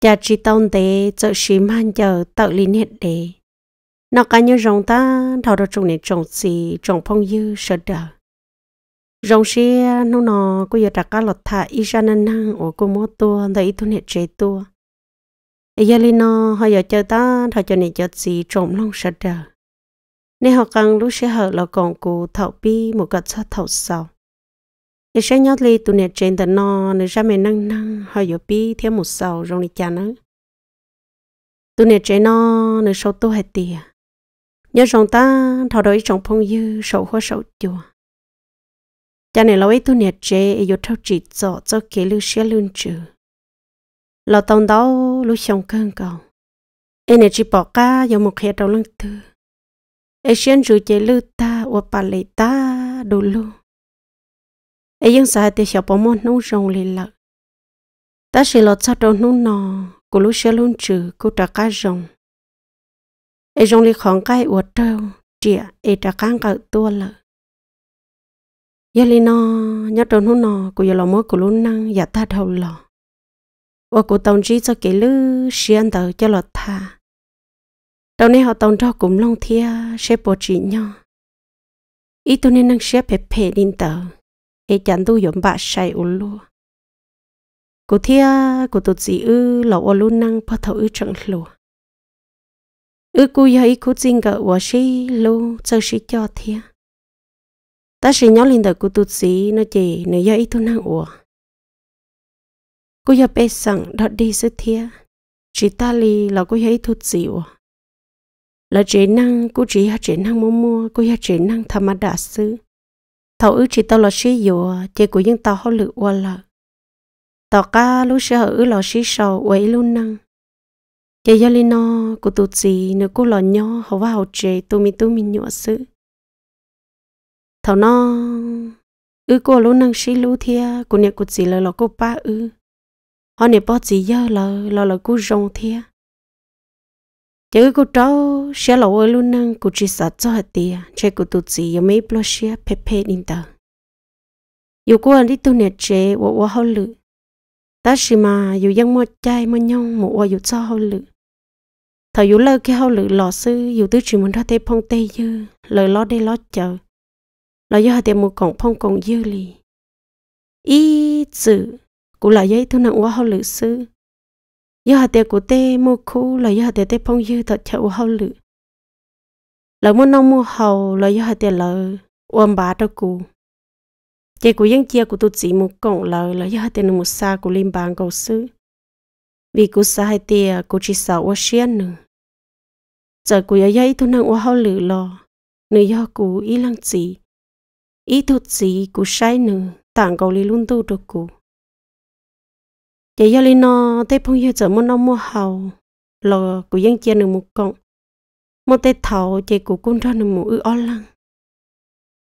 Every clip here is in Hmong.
Cas tsis tau ntev txawm sis mag ncaws tawm li niag dev. Noj qab nyob zoo tag nrho rau tsoom niam tsoom txiv tsoom phooj ywg sawv daws. Zoo siab hnub no kuj yuav rov qab los tham ib zaj neej neeg uas kuj muab tuaj ntawm ib tug niam tsev tuaj. Es yog li no, ho yuav caw tag nrho cov niam cov txiv tsoom mloog sawv daws, nej ho qee lub sij hawm los koom kuv thaum pib mus kom txog thaum xaus, es saib nyob li tus niam tsev ntawm no nws zaj me neej neeg ho yuav pib thiab mus xaus zoo li cas nawb. Tus niam tsev no nws sau tuaj hais tias, nyob zoo tag nrho rau ib tsoom phooj ywg saum huab saum cua. Cas nim los ib tug niam tsev es yuav raug tsim txom txoj kev lwj siab lwj ntsws los tau ntau lub xyoo kawg nkaus, es nim tsis pom qab yuav mus qhia rau leej twg, es siab ntsws ces lwj tag ua pas les tag du lug, es yeej xav hais tias xyov puas muaj hnub zoo li lawm. Tab sis los txog rau hnub no, kuv lub siab lub ntsws kuj rov qab zoo, es zoo li qhov nqaij uas raug riam es rov qab nqawm tuaj lawm. Yog li no, nyob rau hnub no kuv yuav los muab kuv lub neej yav tag dhau los uas kuv tau ntsib txoj kev lwj siab ntawd coj los tham rau nej ho tau nrog kuv mloog thiab seb puas tsim nyog ib tug niag neeg siab phem phem li ntawd, es cas ntuj yuav npam sai ua luaj. Kuv thiab kuv tus txiv wb los ua lub neej puag thaum wb tseem hluas. Wb kuj yog ib khub txij nkawm uas sib hlub txawj sib coj thiab. Tab sis nyob li ntawm kuv tus txiv no ces nws yog ib tug neeg uas kuj yog pej xeem dog dig xwb thiab, tsis tag li los kuj yog ib tug txiv uas lawv tsev neeg kuj tsis yog tsev neeg muaj muaj, kuj yog tsev neeg tha ma das xwb. Thaum wb tsis tau los sib yuav ces kuv yeej tau hauj lwm ua lawm. Tom qab lub sij hawm wb los sib sau ua ib lub neej, ces yog li no kuv tus txiv nws kuj los nyob hauv vaj hauv tsev tu me tub me nyuam xwb. Thaum no wb kuj ua lub neej sib hlub thiab, kuv niam kuv txiv lawv los kuj pab wb, ho niam pog txiv yawg lawv los lawv kuj zoo thiab. Ces wb kuj rau siab los ua wb lub neej, kuv tsis xav txog hais tias ntshe kuv tus txiv yuav muaj ib pluag siab phem phem li ntawd. Yus kuj ua ib tug niam tsev uas ua hauj lwm, tab sis mas yus yeej muaj caij muaj nyoog mus ua yus txoj hauj lwm. Thaum yus lawj kiag hauj lwm los xwb yus twb tsis mus nrog tej phooj tej ywg lawv lob dej lob cawv, los yog hais tias mus koom phooj koom ywg li. Ib txwm kuv lam yog ib tug neeg ua hauj lwm xwb, yog hais tias kuv tej muaj khub los yog hais tias tej phooj ywg tom chaw ua hauj lwm, lawv muaj noj muaj haus los yog hais tias lawv ua npav rau kuv, ces kuv yeej cia kuv tus txiv mus koom lawv los yog hais tias nws mus xa kuv li npav nkaus xwb, vim kuv xav hais tias kuv tsis xav ua siab nws. Txawm kuv yuav yog ib tug neeg ua hauj lwm los nws yog kuv ib leeg txiv, ib tug txiv kuv saib nws tam nkaus li lub ntuj rau kuv. Ces yog li no, tej phooj ywg txawm muaj noj muaj haus los kuv yeej cia nws mus koom. Muaj tej thaum ces kuv kuj nrog nws mus wb ob leeg.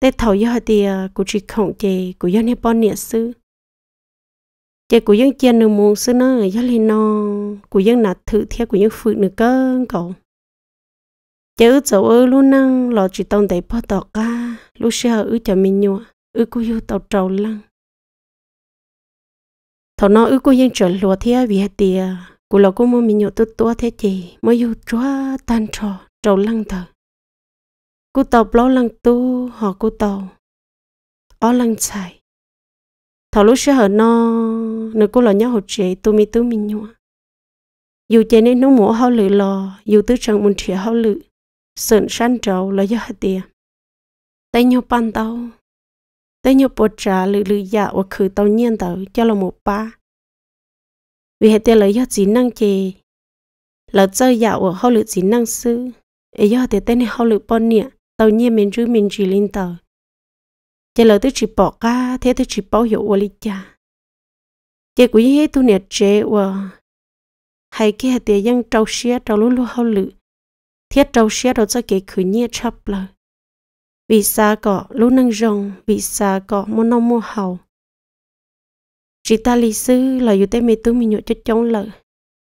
Tej thaum yog hais tias kuv tsis khoom ces kuv yog niag poj niam xwb, ces kuv yeej cia nws mus xwb na. Yog li no, kuv yeej nav thwm thiab kuv yeej fwm nws kawg nkaus. Ces wb txawm ua wb lub neej los tsis tau ntev puag tom qab, lub sij hawm wb cov me nyuam wb kuj yug tau rau leej. Thaum no wb kuj yeej tseem hluas thiab, vim hais tias kuv los kuj muaj me nyuam tuab tuab thiab, ces muab yug tsuag tag nrho rau leej ntawd, kuj tau plaub leej tub ho kuj tau ob leej ntxhais. Thaum lub sij hawm no nws kuj los nyob hauv tsev tu me tub me nyuam. Yus ces niaj hnub mus ua hauj lwm los yus twb tseem mus nrhiav hauj lwm xeem sab nraud los yog hais tias tej nyuag paj ntaub, tej nyuag puas tsav lwm lwm yam uas khwv tau nyiaj ntawd coj los mus pab. Vim hais tias lawv yog txiv neej ces lawv txawj yam uas hauj lwm txiv neej xwb, es yog hais tias tej niag hauj lwm poj niam tau nyiaj me ntsis me ntsis li ntawd, ces lawv twb tsis pom qab thiab twb tsis paub yuav ua li cas. Ces kuv yeej yog ib tug niam tsev uas hais kiag hais tias yeej rau siab rau lub luag hauj lwm thiab rau siab rau txoj kev khwv nyiaj tshaj plaws, vim xav kom lub neej zoo, vim xav kom muaj noj muaj haus. Tsis tas li xwb los yus tej me tub me nyuam coob coob lawm,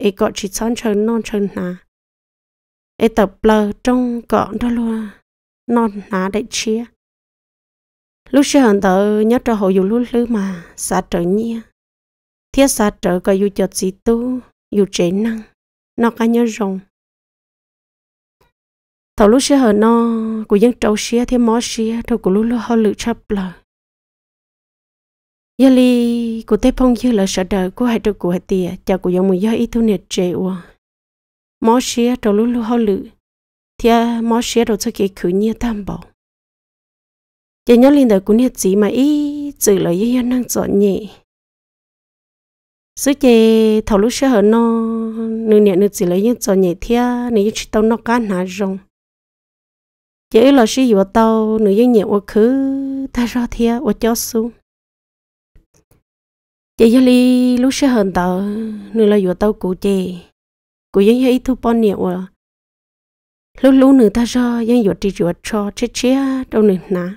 es kom tsis txhob ntshaw noj ntshaw hnav, es tawm plaws rooj kom nrog luag noj hnav daim tshiab. Lub sij hawm ntawd nyob rau hauv yus lub hlwb mas xav rawv nyiaj, thiab xav rawv kom yus cov txiv tub yus tsev neeg, noj qab nyob zoo. Thaum lub sij hawm no kuv yeej rau siab thiab mob siab rau kuv lub luag hauj lwm tshaj plaws. Yog li kuv tej phooj ywg lawv sawv daws kuj hais rau kuv hais tias cas kuv yuav mus yog ib tug niam tsev uas mob siab rau lub luag hauj lwm thiab mob siab rau txoj kev khwv nyiaj tag npaum. Ces nyob li ntawd kuv niag txiv mas ib txwm los yeej yog neeg txom nyem xwb, ces thaum lub sij hawm no nws niam nws txiv lawv yeej txom nyem thiab nws yeej tsis tau noj qab hnav zoo. Ces wb los sib yuav tau, nws yeej nyiam ua khwv tag zog thiab ua cob xub. Ces yog li lub sij hawm ntawd nws los yuav tau kuv, ces kuv yeej yog ib tug poj niam uas hlub hlub nws tag zog, yeej yuav ris yuav tsho tshiab tshiab rau nws hnav.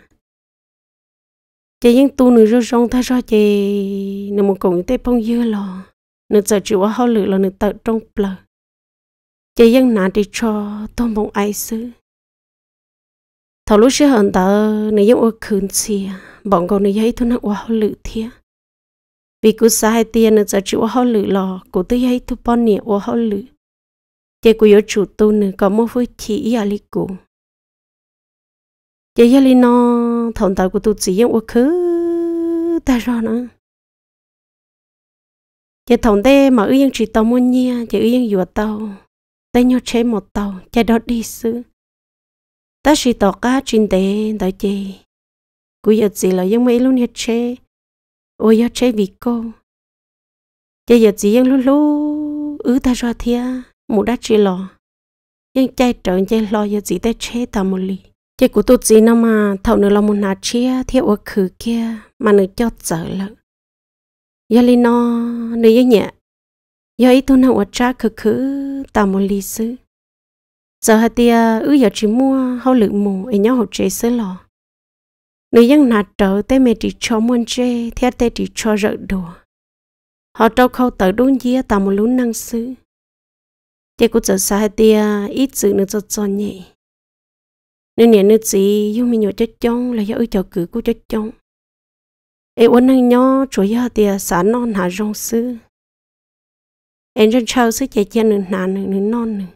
Ces yeej tu nws zoo zoo tag zog, ces nws mus koom nws tej phooj ywg los nws txawm tsis ua hauj lwm los nws tawm rooj plaws, ces yeej hnav ris tsho tuag npoo ai xwb. Thaum lub sij hawm ntawd nws yeej ua khwv ntxias npaum nkaus nws yog ib tug neeg ua hauj lwm thiab. Vim kuv xav hais tias nws txawm tsis ua hauj lwm los kuv twb yog ib tug poj niam ua hauj lwm, ces kuv yuav tsum tu nws kom muaj hwj chim ib yam li kuv. Ces yog li no, thaum ntawd kuv tus txiv yeej ua khwv tag zog na. Ces thaum ntej mas wb yeej tsis tau muaj nyiaj, ces wb yeej yuav tau tej nyuag tsheb mos taus caij dog dig xwb. Tab sis tom qab tsis ntev ntawd ces kuv yawm txiv lawv yeej muaj ib lub niag tsheb uas yog tsheb Vigo. Ces yawm txiv yeej hlub hlub wb tag zog thiab, mus dab tsi los yeej caij rawv nce hlo yawm txiv tej tsheb tas mus li. Ces kuv tus txiv no mas thaum nws los mus hnav tshiab thiab ua khwv kiag mas nws coj txawv lawm. Yog li no, nws yeej nyiam yog ib tug neeg uas tsab khwv khwv tas mus li xwb. Txawm hais tias wb yuav tsis muaj hauj lwm mus es nyob hauv tsev xwb los nws yeej hnav rawv tej me ris tsho muaj ntsej thiab tej ris tsho zawm duav, ho rau khau tawv dub nciab tas mus lub neej xwb. Ces kuv txawm xav hais tias ib txwm nws txom txom nyem, nws niam nws txiv yug me nyuam coob coob los yog wb cov kwv kuj coob coob, es ua neej nyob tsuas yog tias xav noj hnav zoo xwb, es ntshaw ntshaw xwb ces cia nws hnav nws, nws noj nws.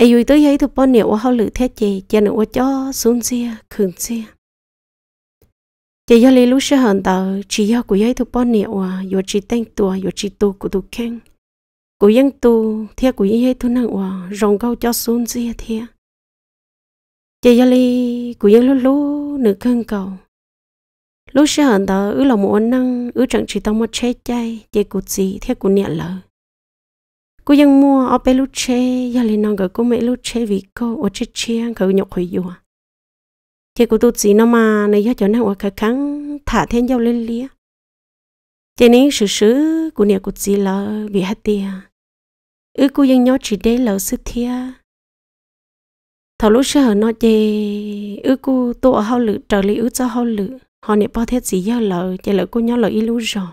Es yus twb yog ib tug poj niam ua hauj lwm thiab ces cia nws ua cob xub ntxiag khwv ntxiag. Ces yog li lub sij hawm ntawd tsis yog kuv yog ib tug poj niam uas yuav tsis teej tua, yuav tsis tu kuv tus kheej. Kuv yeej tu thiab kuv yeej yog ib tug neeg uas zoo nkauj cob xub ntxiag thiab. Ces yog li kuv yeej hlub hlub nws kawg nkaus. Lub sij hawm ntawd wb los mus ua neej, wb tseem tsis tau muaj tsheb caij, ces kuv txiv thiab kuv niam lawv kuj yeej muaj ob peb lub tsheb, yog li no nkawd kuj muaj ib lub tsheb Vigo ua tshiab tshiab nkawd nyuam qhuav yuav. Ces kuv tus txiv no mas nws yog cov neeg uas khav kheev tham thiab ncauj liab liab. Ces nws yeej swm swm kuv niam kuv txiv lawv vim hais tias wb kuj yeej nyob tsis deb lawv xwb thiab. Thaum lub sij hawm no ces wb kuj tuaj ua hauj lwm raws li wb txoj hauj lwm, ho niam pog thiab txiv yawg lawv ces lawv kuj nyob lawv ib lub zos.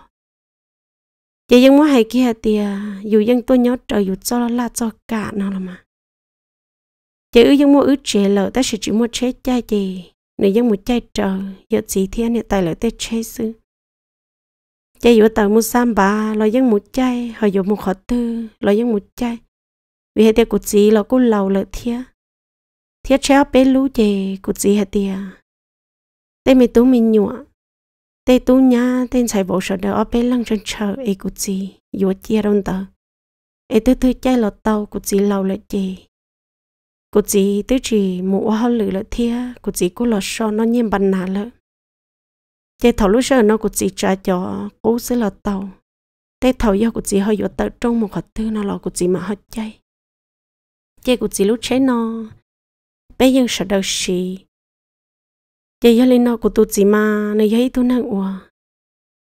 Ces yeej muab hais kiag hais tias yus yeej tuaj nyob raws yus txoj laj txoj kam no los mas. Ces wb yeej muaj wb tsev lawm tab sis tsis muaj tsheb caij ces nws yeej mus caij raws yawm txiv thiab niam tais lawv tej tsheb xwb. Ces yuav tawm mus xa npav los yeej mus caij, ho yuav mus qhov twg los yeej mus caij, vim hais tias kuv txiv los kuj laus lawm thiab. Thiab tsheb ob peb lub ces kuv txiv hais tias tej me tub me nyuam, tej tub nyab tej ntxhais vauv sawv daws ob peb leeg ntshaw ntshaw es kuv txiv yuav cia rau ntawd, es twg twg caij los tau, kuv txiv laus lawm ces kuv txiv twb tsis mus ua hauj lwm lawm thiab kuv txiv kuj los so noj nyiaj npa nas lawm. Ces thaum lub sij hawm no kuv txiv tsav cov qub xwb los tau, tej thaum yog kuv txiv ho yuav tawm rooj mus qhov twg no los kuv txiv mam ho caij. Ces kuv txiv lub tsheb no peb yeej sawv daws siv. Ces yog li no kuv tus txiv mas nws yog ib tug neeg uas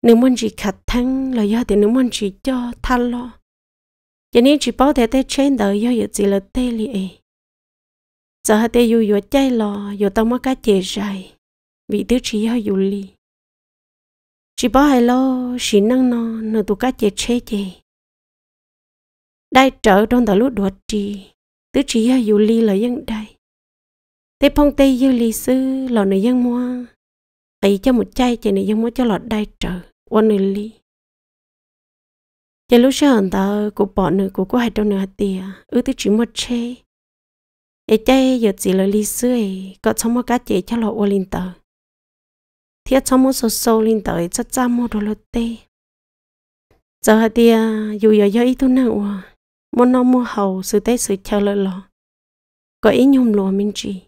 nws muaj ntsis khav theeb los yog tias nws muaj ntsis coj thaj loj, ces nws yeej tsis paub tias tej tsheb ntawd yog yawm txiv lawv tej li es. Txawm hais tias yus yuav caij los yuav tau muab kab ces zais, vim twb tsis yog yus li. Tsis paub hais lauj, sim neej no nws tus kab ces tsheb ces dai rawv rau ntawm lub duav ris, twb tsis yog yus li los yeej dai. Tej phooj tej ywg li xwb los nws yeej muab qiv coj mus caij ces nws yeej muab coj los dai rawv ua nws li. Es lub sij hawm ntawd kuv pom nws kuv kuj hais rau nws hais tias wb twb tsis muaj tsheb, es caij yawm txiv lawv li xwb es kom txhob muaj kab ces coj los ua li ntawd, thiab txhob muab xau xau li ntawd txaj txaj muag rau luag tej. Txawm hais tias yus yuav yog ib tug neeg uas muaj noj muaj haus xwm teb xwm chaw lawm los kom ib nyuag mluas me ntsis.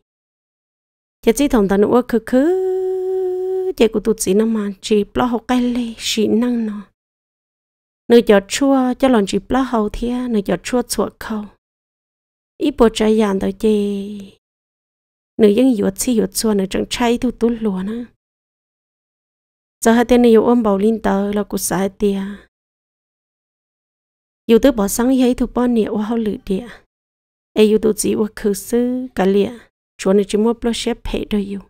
Ces txij thaum ntawd nws ua khwv khwv, ces kuv tus txiv no mas tsis plaub hau qaij leg sim neej no. Nws cov tshuaj coj los ntsis plaub hau thiab nws cov tshuaj txhuam khau, ib puas tsav yam ntawd ces nws yeej yuav txhij yuav txhua, nws tseem tshaj ib tug tub hluas na. Txawm hais tias nws yuav ua npaum li ntawd los kuv xav hais tias yus twb pom xeeb yog ib tug poj niam ua hauj lwm diam, es yus tus txiv ua khwv xwb kav liam, tsuav nws tsis muaj pluaj siab phem rau yus.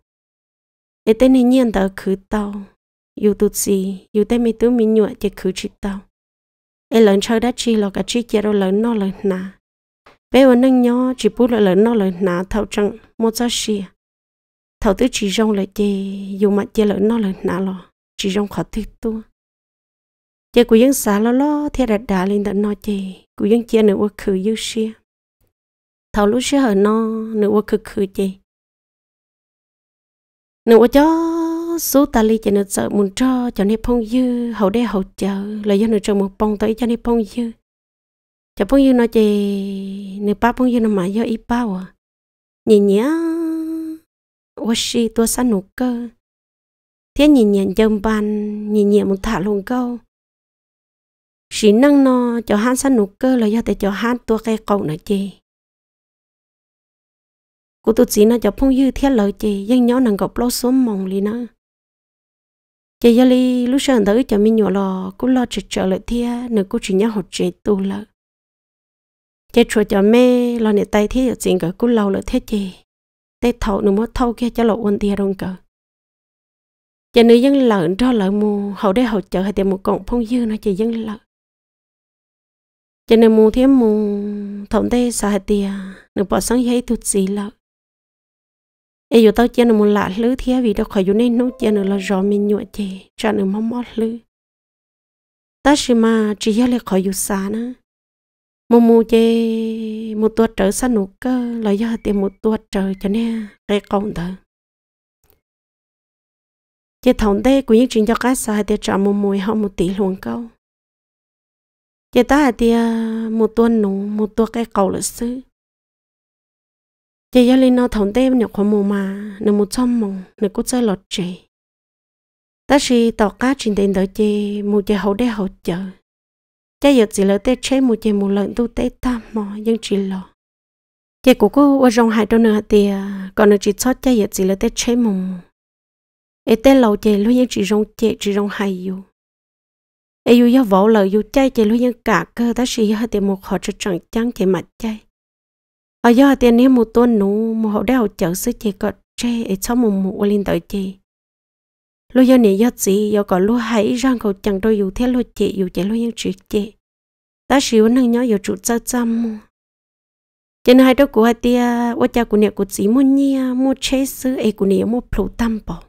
Es tej niag nyiaj ntawd khwv tau, yus tus txiv yus tej me tub me nyuam ces khwv tsis tau. Es lawv ntshaw dab tsi los kav tsij cia rau lawv noj lawv hnav. Peb ua neej nyob tsis pub lawv noj lawv hnav thaum tseem muaj txoj sia. Thaum twb tsis zoo lawm ces yus mam cia lawv noj lawv hnav los tsis zoo qhov twg tuaj. Ces kuv yeej xav loj loj thiab dav dav li ntawm no ces kuv yeej cia nws ua khwv ywj siab. Thaum lub sij hawm no nws ua khwv khwv ces nws ua cov xub tas li ces nws txawm mus nrog cov niag phooj ywg haus dej haus cawv los yog nws tseem mus poob tau ib co niag phooj ywg. Cov phooj ywg no ces nws pab phooj ywg no mas yog ib pab uas nyiam nyiam ua si tua xab nus kawj, thiab nyiam nyiam ncaws npas, nyiam nyiam mus tham hluas nkauj. Sim neej no cov hab xab nus kawj los yog tias cov hab tua qe qaum na ces kuv tus txiv no cov phooj ywg thiab lawv ces yeej nyob nees nkaum plaub xuab moos li na. Ces yog li lub sij hawm ntawd wb cov me nyuam los kuj loj tsawv tsawv lawm thiab nws kuj tsis nyob hauv tsev tu lawm. Ces tshuav cov me los niam tais thiab yawm txiv nkawd kuj laus lawm thiab ces tej thaum nws muab thauj kiag coj los ua ntiag rau nkawd. Ces nws yeej lawm nrog lawv mus haus dej haus cawv hais tias mus koom phooj ywg no ces yeej lawm. Ces nws mus thiab mus, thaum ntej xav hais tias nws pom xeeb yog ib tug txiv lawm es yuav tau cia nws mus lam hlwb thiab vim rau qhov yus niaj hnub cia nws los zov me nyuam ces tsam nws mob mob hlwb. Tab sis mas tsis yog li qhov yus xav na. Mus mus ces mus tua rawv xab nus kawj los yog hais tias mus tua rawv cov niag qe qaum ntawd. Ces thaum ntej kuv yeej tsis nco qab xav hais tias tsam mus mus ho mus tiv hluas nkauj. Ces tab hais tias mus tua nuv mus tua qe qaum lawm xwb. Ces yog li no thaum ntej nyuam qhuav mus mas nws mus txog moos nws kuj txawj los tsev. Tab sis tom qab tsis ntev ntawd ces mus ces haus dej haus cawv, caij yawm txiv lawv tej tsheb mus ces mus lawm ntuj teb tag hmo yeej tsis los. Ces kuv kuj ua zoo hais rau nws hais tias kom nws tsis txhob caij yawm txiv lawv tej tsheb mus mus, es tej laus ces luag yeej tsis zoo cem tsis zoo hais yus. Es yus yog vauv lawm yus caij ces luag yeej kam kawg tab sis yog hais tias mus qhov tseem tseem ceeb ces mam caij. Ho yog hais tias niag mus tua nuv mus haus dej haus cawv xwb ces kom tseg es txhob mus mus ua li ntawd ces luag yog niam yog txiv yuav kom luag hais ib zaj nkaus cees rau yus thiab luag cem yus ces luag yeej tsis cem. Tab sis ua neeg nyob yuav tsum txawj txaj muag. Ces nws hais rau kuv hais tias ua cas kuv niam kuv txiv muaj nyiaj muaj tsheb xwb es kuv niam yuav muaj plhus tag npaum.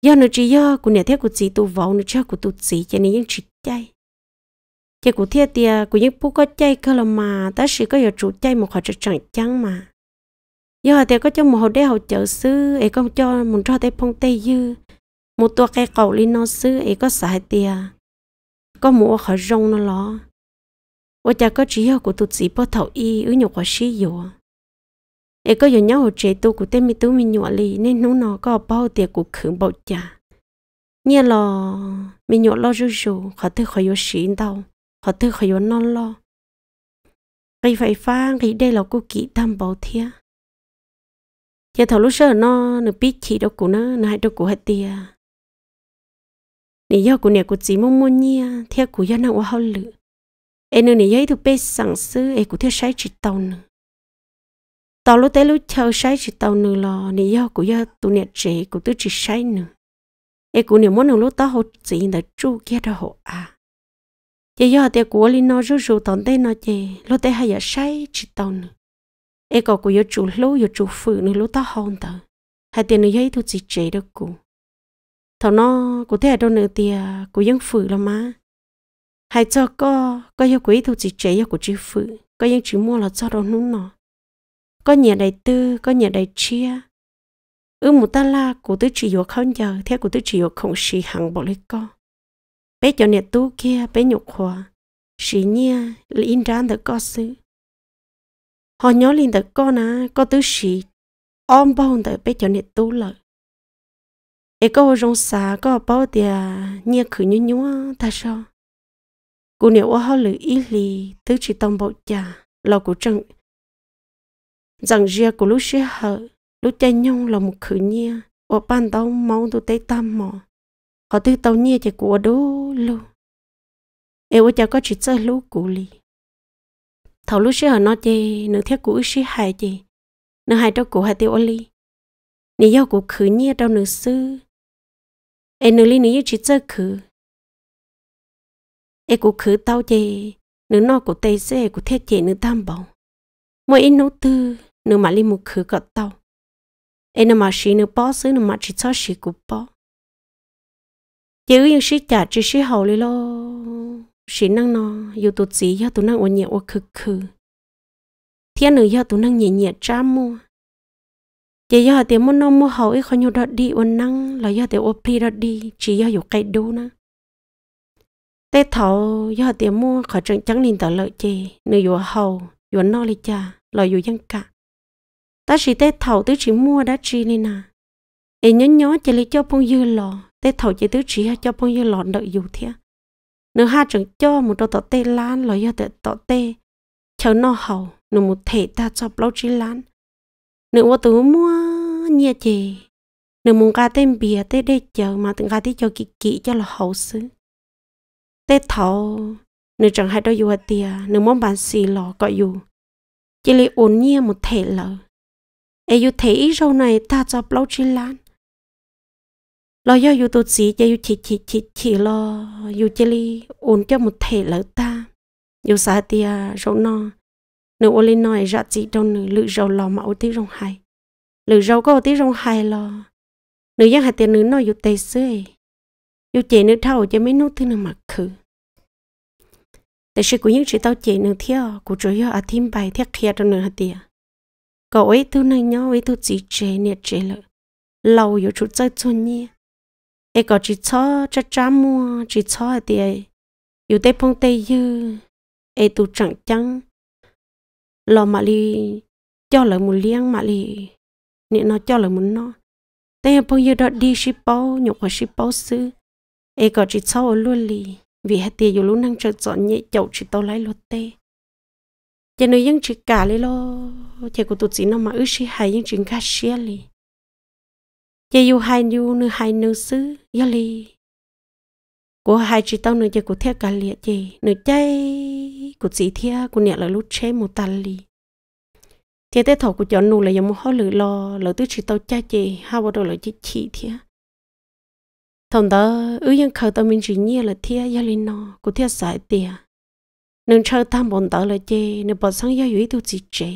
Yog nws tsis yog kuv niam thiab kuv txiv tus vauv, nws tsis yog kuv tus txiv ces nws yeej tsis caij. Ces kuv thiaj tias kuv yeej pub koj caij kawg los mas tab sis koj yuav tsum caij mus qhov tseem tseem ceeb mas. Yog hais tias koj coj mus haus dej haus cawv xwb es koj coj mus nrog tej phooj tej ywg mus tua qe qaum li no xwb es koj xav hais tias koj mus ua qhov zoo no los? Ua cas koj tsis yog kuv tus txiv puag thaum ub wb nyuam qhuav sib yuav, es koj yuav nyob hauv tsev tu kuv tej me tub me nyuam li? Niaj hnub no koj paub tias kuv khwv npaum cas. Nyiaj los me nyuam loj zuj zus, qhov twg qhov yuav siv ntau, qhov twg qhov yuav noj loj. Nqi fais fab nqi dej los kuj kim tag npaum thiab. Ces thaum lub sij hawm no nws pib chim rau kuv na, nws hais rau kuv hais tias, nim yog kuv niam kuv txiv muaj muaj nyiaj thiab kuv yog neeg ua hauj lwm, es nws nim yog ib tug pej xeem xwb es kuv thiaj saib tsis taus nws. Tos lub teb lub chaw saib tsis taus nws los nim yog kuv yog tus niam tsev kuv twb tsis saib nws, es kuv nim muab nws lub taub hau txiv ntawd tsuj kiag rau hauv av. Ces yog hais tias kuv ua li no zuj zus tom ntej no ces luag tej haj yam saib tsis taus nws, es kom kuv yuav tsum hlub yuav tsum fwm nws lub taub hau ntawd, hais tias nws yog ib tug txiv tsev rau kuv. Thaum no kuv thiaj hais rau nws tias kuv yeej fwm los mas, Hais txog koj, koj yog kuv ib tug txiv tsev, yog kuv tsis fwm koj yeej tsis muaj los txog rau hnub no. Koj nyiam daim twg, koj nyiam daim tshiab. Wb mus taj laj kuv twb tsis yuav khaub ncaws thiab kuv twb tsis yuav khoom siv heev npaum li koj. Peb cov niam tub kiag peb nyuam qhuav siv nyiaj ib nrab ntawm koj xwb. Ho nyob li ntawm koj na, koj twb siv ob npaug ntawm peb cov niam tub lawm. Es koj ua zoo xav, koj paub tias nyiaj khwv nyuaj nyuaj tag zog. Kuv niam ua hauj lwm ib hlis twb tsis tau npaum cas los kuv tseem ntxeem zia kuv lub sij hawm lub caij nyoog los mus khwv nyiaj ua paj ntaub maub ntuj teb tag hmo. Qhov twg tau nyiaj ces kuv ua du lug. Es ua cas koj tsis txawj hlub kuv li? Thaum lub sij hawm no ces nws thiab kuv wb sib hais ces nws hais rau kuv hais tias ua li, nws yog kuv khwv nyiaj rau nws xwb, es nws li nws yeej tsis txawj khwv. Es kuv khwv tau ces nws noj kuv tes xwb es kuv thiaj cem nws tag npaum. Muaj ib hnub twg nws mam li mus khwv kom tau, es nws mam siv nws pob xwb, nws mam tsis txhob siv kuv pob. Ces wb yeej sib cam tsis sib haum li lauj. Sim neej no yus tus txiv yog tus neeg uas nyiam ua khwv khwv, thiab nws yog tus neeg nyiam nyiam tsab muag. Ces yog hais tias muaj noj muaj haus ib qho nyuag dog dig ua neeb los yog tias ua plig dog dig tsis yog yus qe dub na. Tej thaum yog hais tias muaj qhov tseem ceeb li ntawd lawm ces nws yuav haus yuav noj li cas los yus yeej kam. Tab sis tej thaum twb tsis muaj dab tsi li na, es nyob nyob cia li coj phooj ywg los, tej thaum ces twb tsis yog coj phooj ywg los ntawm yus thiab. Nws haj tseem coj mus rau tom tej lab los yog tias tom tej chaw noj haus, nws mus them tag txog plaub tsib lab. Nws ua tus muaj nyiaj ces nws mus nqa tej npias tej dej cawv mas nqa tib co kim kim coj los haus xwb. Tej thaum nws tseem hais rau yus hais tias nws muab npas xis los kom yus cia li ua nyiaj mus them lawv, es yus them ib zaug no es tag txog plaub tsib lab. Los yog yus tus txiv ces yus chim chim chim chim los yus cia li ua coj mus them lawv tag. Yus xav hais tias zaum no nws ua li no es zam txim rau nws, lwm zaus los mam ua tib zoo hais. Lwm zaus koj ua tib zoo hais los nws yeej hais tias nws noj yus tes xwb. Yus cem nws dhau ces muaj ib hnub twg nws mam khwv. Tiam sis kuv yeej tsis tau cem nws thiab, kuv tsuas yog a thib npais thiab qhia rau nws hais tias kom ua ib tug neeg nyob ua ib tug txiv tsev niam tsev lawm, laus yuav tsum txawj txuag nyiaj, es kom tsis txhob tsab tsab muag, tsis txhob hais tias yus tej phooj tej ywg es tus tseem ceeb los mam li coj lawv mus liab, mam li nim no coj lawv mus noj. Tej phooj ywg dog dig sib paub, nyuam qhuav sib paub xwb, es kom tsis txhob ua luaj li, vim hais tias yus lub neej tseem txom nyem caum tsis tau laib luag teb. Ces nws yeej tsis kam li lauj. Ces kuv tus txiv no mas wb sib hais yeej tsis nkag siab li. Ces yus hais yus, nws hais nws xwb. Yog li kuv hais tsis tau nws ces kuv thiaj kav liam, ces nws caij kuv txiv thiab kuv niam lawv lub tsheb mus tas li. Thiab tej thaum kuv cov nus lawv yuav mus hauj lwm los lawv twb tsis tau caij ces haj ua rau lawv chim chim thiab. Thaum ntawd wb yeej khaws tau me ntsis nyiaj lawm thiab, yog li no kuv thiaj xav hais tias nws ntshaw tag npaum ntawd lawm ces nws pom txheeb yog yus ib tug txiv tsev.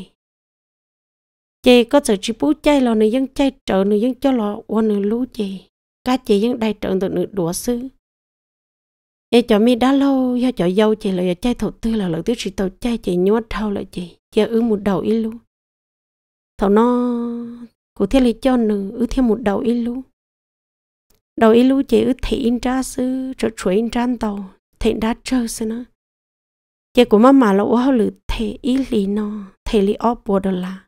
Ces koj txawm tsis pub caij los nws yeej caij rawv, nws yeej coj los ua nws lub, ces kab ces yeej dai rawv ntawm nws duav xwb. Es cov me dab laug yog cov yau ces lawv yuav caij thaum twg los lawv twb tsis tau caij ces nyuaj dhau lawm ces cia wb mus daus ib lub. Thaum no kuv thiaj li coj nws wb thiaj mus daus ib lub. Daus ib lub ces wb them ib nrab xwb, tseem tshuav ib nrab ntau, them nrab tsawg xwb na. Ces kuv maj mam los ua hauj lwm them ib hlis no, them li ob puas dollar.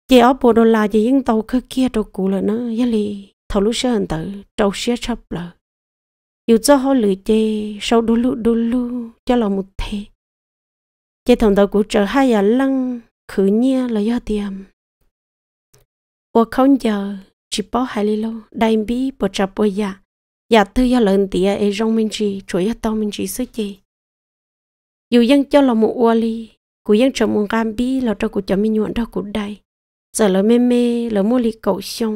Ces ob puas dollar ces yeej ntau kawg kiag rau kuv lawm na, yog li thaum lub sij hawm ntawd rau siab tshaj plaws. Yus txoj hauj lwm ces sau du lug du lug coj los mus them. Ces thaum ntawd kuv txawm haj yam leej khwv nyiaj los yog tias ua khaub ncaws tsis paub hais li lauj, dai npib puas tsav puas yam, yam twg yog lawv ntiav es zoo me ntsis tsuas yog tau me ntsis xwb ces yus yeej coj los mus ua li. Kuv yeej tseem mus nqa npib los rau kuv cov me nyuam nrog kuv dai, txawm lawv me me, lawv muaj li kaum xyoo,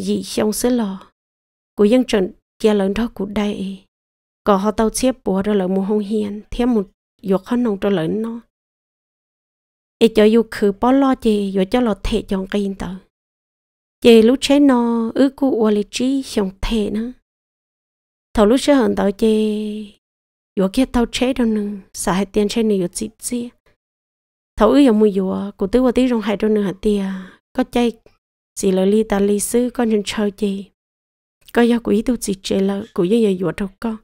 yim xyoo xwb los kuv yeej tseem cia lawv nrog kuv dai es kom ho tau txhiab puav rau lawv mus hoo hias thiab mus yuav qhob noom rau lawv noj. Es cov yus khwv pob loj ces yuav coj los them cov nqi ntawd. Ces lub tsheb no wb kuj ua li tsib xyoos them na. Thaum lub sij hawm ntawd ces yuav kiag tau tsheb rau nws, xav hais tias ntshe nws yuav txim txiaj. Thaum wb yuav mus yuav, kuv twb ua tib zoo hais rau nws hais tias koj caij txiv lawv li tas li xwb, koj ntshaw ntshaw ces koj yog kuv ib tug txiv tsev lawm, kuv yeej yuav yuav rau koj.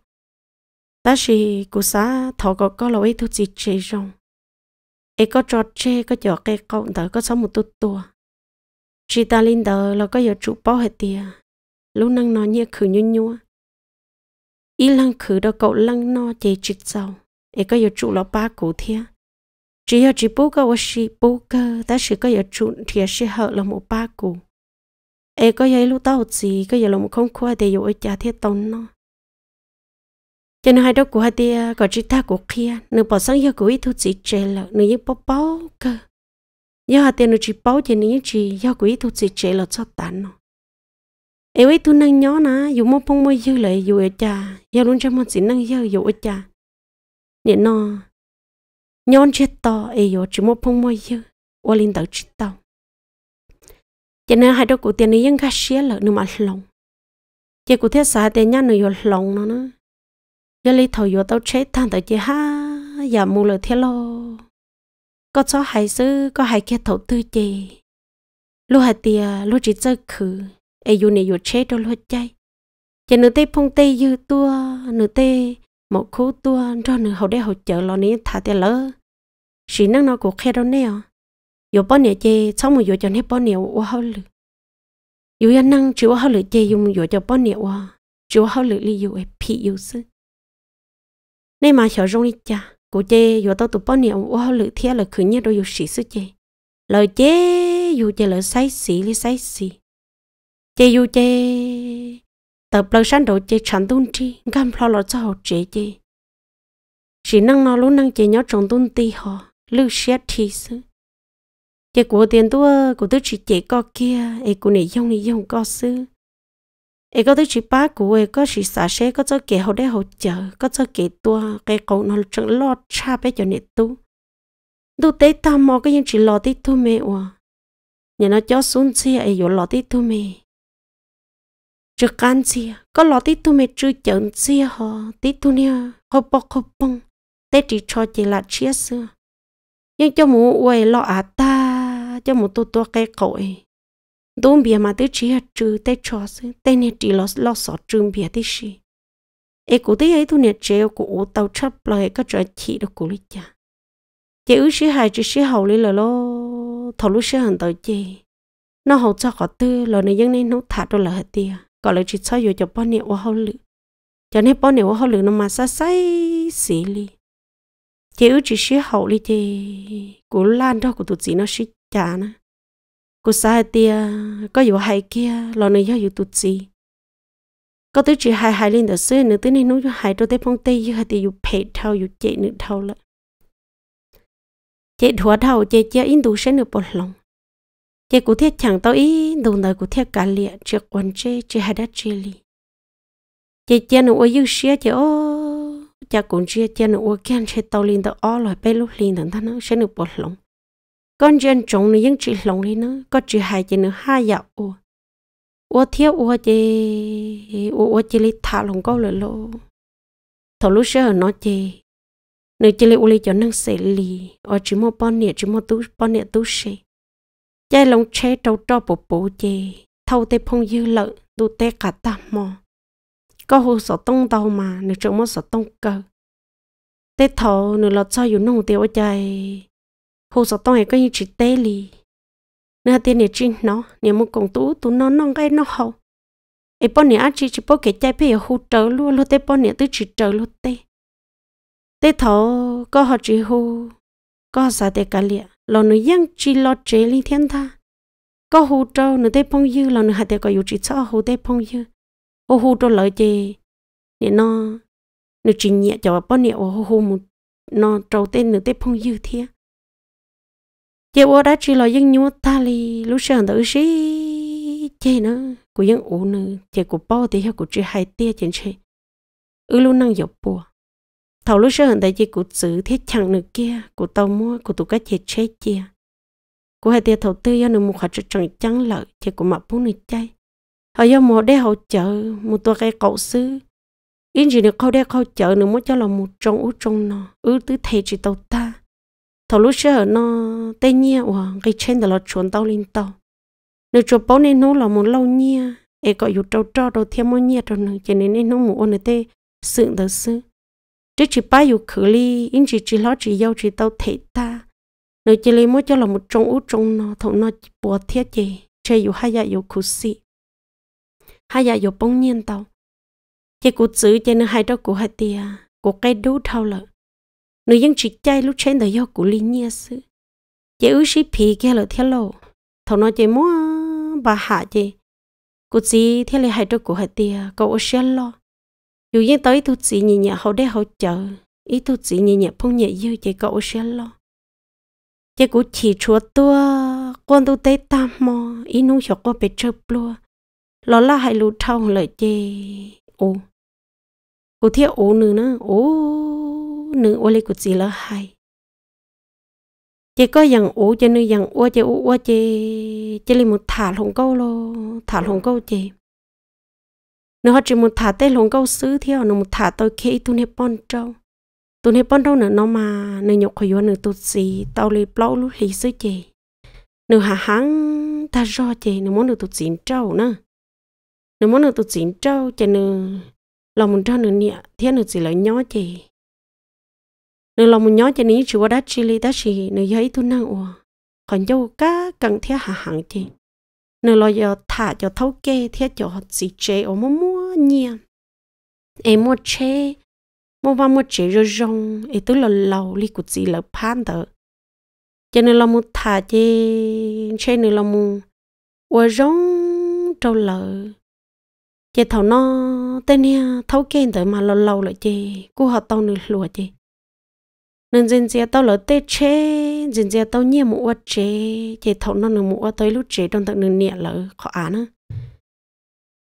Tab sis kuv xav thov kom koj los ua ib tug txiv tsev zoo, es koj tso tseg koj cov qe qaum ntawd, koj txhob mus tua tua. Tsis tas li ntawd los koj yuav tsum paub hais tias lub neej no nyiaj khwv nyuaj nyuaj, ib leeg khwv rau kaum leej noj ces tsis txaus, es koj yuav tsum los pab kuv thiab. Tsis yog tsis pub koj ua si, pub kawg, tab sis koj yuav tsum nrhiav sij hawm los mus pab kuv. Es koj yog ib lub taub hau txiv, koj yuav los mus khoob khuab tias yuav ua cas thiaj tau noj. Ces nws hais rau kuv hais tias kom tsis tag kuv qhia, nws pom xeeb yog kuv ib tug txiv tsev lawm, nws yeej paub paub kawg. Yog hais tias nws tsis paub ces nws yeej tsis yog kuv ib tug txiv tsev los txog tav no. Es ua ib tug neeg nyob na, yus muaj phooj muaj ywg lawm yus ua cas, yog lub ntsej muag txiv neej yawg yus ua cas, nim no nyob ntsiag to es yuav tsis muaj phooj muaj ywg, ua li ntawd tsis tau. Ces nws hais rau kuv tias nws yeej nkag siab lawm nws mam hloov. Ces kuv thiaj xav tias nyaj nws yuav hloov no na. Yog li thaum yuav tau tsheb tag ntawd ces haj yam mus lawm thiab lauj. Koj txhob hais xwb, koj hais kiag thaum twg ces luag hais tias luag tsis txawj khwv, es yus niam yuav tsheb rau luag caij. Ces nws tej phooj tej ywg tuaj, nws tej maum khub tuaj nrog nws haus dej haus cawv los nws yeej tham tias lawv, sim neej no kuv qhia rau nej os, yuav poj niam ces txhob mus yuav cov niag poj niam uas ua hauj lwm. Yus yog neeg tsis ua hauj lwm ces yus mus yuav cov poj niam uas tsis ua hauj lwm li yus es phim yus xwb. Nej mas xyov zoo li cas, kuv ces yuav tau tus poj niam uas ua hauj lwm thiab lawv khwv nyiaj rau yus siv xwb ces lawv cem yus ces lawv saib xis li saib xis. Ces yus ces tawm plaws sab nraud ces tshav ntuj nrig nkag nplho los txog hauv tsev ces sim neej no lub neej ces nyob tsaus ntuj nti ho lwj siab rhi xwb. Ces kuv tias ntuj, kuv twb tsis cem koj kiag es kuv niam yoog li yoog koj xwb. Es koj twb tsis pab kuv es koj sim xav seb koj txoj kev haus dej haus cawv, koj txoj kev tua qe qaum no tseem loj tshaj peb cov niam tub. Ntuj teb tag hmo koj yeej tsis los tib tug me uas nim no cob xub ntxiag es yuav los tib tug me tsw qab ntxiag, koj los tib tug me tsw cawv ntxiag ho tib tug niag qhov poj qhov poog, tej ris tsho ces lam tshiab xwb. Yeej coj mus ua es loj av tag, coj mus tua tua qe qaum es ntub npias mas twb tsis yog tsw tej tsho xwb, tej niag ris los loj xov tsw npias tib si. Es kuv twb yog ib tug niam tsev uas kuv uv tau tshaj plaws es koj tseem chim rau kuv li cas? Ces wb sib hais tsis sib haum li lawm lauj. Thaum lub sij hawm ntawd ces noj haus txog qhov twg los nws yeej niaj hnub tham rau lawv hais tias kom lawv tsis txhob yuav cov poj niam ua hauj lwm. Cov niag poj niam ua hauj lwm no mas xaib xaib xis li. Ces wb tsis sib haum li ces kuv laj nrog kuv tus txiv no sib cav na. Kuv xav hais tias koj yuav hais kiag los nws yog yus tus txiv. Koj twb tsis hais, hais li ntawd xwb nws twb niaj hnub hais rau tej phooj tej ywg hais tias yus phem dhau, yus cem nws dhau lawm. Ces dhuav dhau ces cia ib ntus seb nws puas hloov. Ces kuv thiaj cheem tau ib ntus ntawd kuv thiaj kav liam tsis quav ntsej tsis hais dab tsi li. Ces cia nws ua ywj siab ces o, cas kuv ntsia cia nws ua kiag ntshe tau li ntawm ob los peb lub hli ntawd ntag na seb nws puas hloov. Koj ntsia ntsoov nws yeej tsis hloov li na, koj tsis hais ces nws haj yam ua. Ua thiab ua ces ua ua cia li tham hluas nkauj lawm lauj. Thaum lub sij hawm no ces nws cia li ua li cov neeg xes lis uas tsis muaj poj niam tsis muaj poj niam tub se, caij loo tsheb rau roj puv puv ces thauj tej phooj ywg lawm ntuj teb qas tag hmo. Koj hu xov tooj ntau mas nws tseem muab xov tooj kaw. Tej thaum nws los txog yus nug tias ua cas hu xov tooj es koj yeej tsis teb li. Nws hais tias niam tsis hnov, niam mus koom tus ub tus no noj nqaij noj haus. Es poj niam dab tsi tsis paub kev cai pheej yuav hu raws luag, luag tej poj niam twb tsis raws luag tej. Tej thaum koj ho tsis hu, koj ho xav tias kav liam los nws yeej tsis los tsev li thiab ntag. Koj hu rau nws tej phooj ywg los nws hais tias kom yus tsis txhob hu tej phooj ywg, hu hu rau lawv ces nim no nws tsis nyiam cov poj niam uas hu hu mus no rau tej nws tej phooj ywg thiab. Ces ua dab tsi los yeej nyuaj tag li. Lub sij hawm ntawd wb sib ceg na, kuv yeej uv nws ces kuv paub tias yog kuv tsis hais tiag ces ntshe wb lub neej yuav puas. Thaum lub sij hawm ntawd ces kuv txwv thiab cheem nws kiag, kuv tau muab kuv tus kab ce tsheb cia. Kuv hais tias thaum twg yog nws mus qhov tseem ceeb lawm ces kuv mam pub nws caij, ho yog mus haus dej haus cawv mus tua qe qaum xwb ib ntsis nws qaug dej qaug cawv, nws muab coj los mus tsoo ub tsoo no, wb twb them tsis tau tag. Thaum lub sij hawm no tej nyiaj uas nqi tsheb ntawd los tshuav ntau li ntau, nws tsuas paub niaj hnub los mus lauj nyiaj es kom yus rau roj rau thiab muab nyiaj rau nws, ces nws niaj hnub mus ua nws tej xwm ntawd xwb. Twb tsis pab yus khwv li, ib ntsis tsis hlob tsis yau tsis tau them tag, nws cia li muab coj los mus tsoo ub tsoo no, thaum no puas thiab ces ntshe yus haj yam yuav khuv xim, haj yam yuav poob nyiaj ntau. Ces kuv txwv ces nws hais rau kuv hais tias kuv qe dub dhau lawm, nws yeej tsis caij lub tsheb ntawd yog kuv li nyiaj xwb, ces wb sib phiv kiag lawm thiab lauj. Thaum no ces muab npa ham ces kuv txiv thiaj li hais rau kuv hais tias kom ua siab loj, yus yeej tau ib tug txiv nyiam nyiam haus dej haus cawv, ib tug txiv nyiam nyiam phooj nyiam ywg ces kom ua siab loj. Ces kuv chim tshuav tuag, quaj ntuj teb tag hmo, ib hnub xyov quaj pes tsawg pluag, los laj hais lus dhau lawm ces u kuv thiaj uv nws na, uv nws ua li kuv txiv lawv hais. Ces koj yeem uv ces nws yeem ua, ces ua ua ces cia li mus tham hluas nkauj lauj, tham hluas nkauj ces nws ho tsis mus tham tej hluas nkauj xwb thiab, nws mus tham tau kiag ib tug niag poj nrauj. Tus niag poj nrauj ntawm no mas nws nyuam qhuav yuav nws tus txiv tau li plaub lub hlis xwb ces nws hav heev tag zog ces nws muab nws tus txiv nrauj na. Nws muab nws tus txiv nrauj ces nws los mus nrog nws niam thiab nws txiv lawv nyob ces nws los mus nyob ces nws yeej tsis ua dab tsi li, tab sis nws yog ib tug neeg uas qhov ncauj kab keem thiab hav heev ces nws los yog tham cov thaub kej thiab cov txiv tsev uas muaj muaj nyiaj es muaj tsheb, muaj vaj muaj tsev zoo zoo es twb los laus li kuv txiv lawv phab ntawd. Ces nws los mus tham ces ntshe nws los mus ua zoo rau lawv. Ces thaum no tej niag thaub kej ntawd mas los laus lawm ces kuj ho tau nws hluas ces nws ntxias ntxias tau lawv tej tsheb, ntxias ntxias tau nyiaj mus ua tsev, ces thaum no nws mus ua tau ib lub tsev rau ntawm nws niam lawv qhov av na.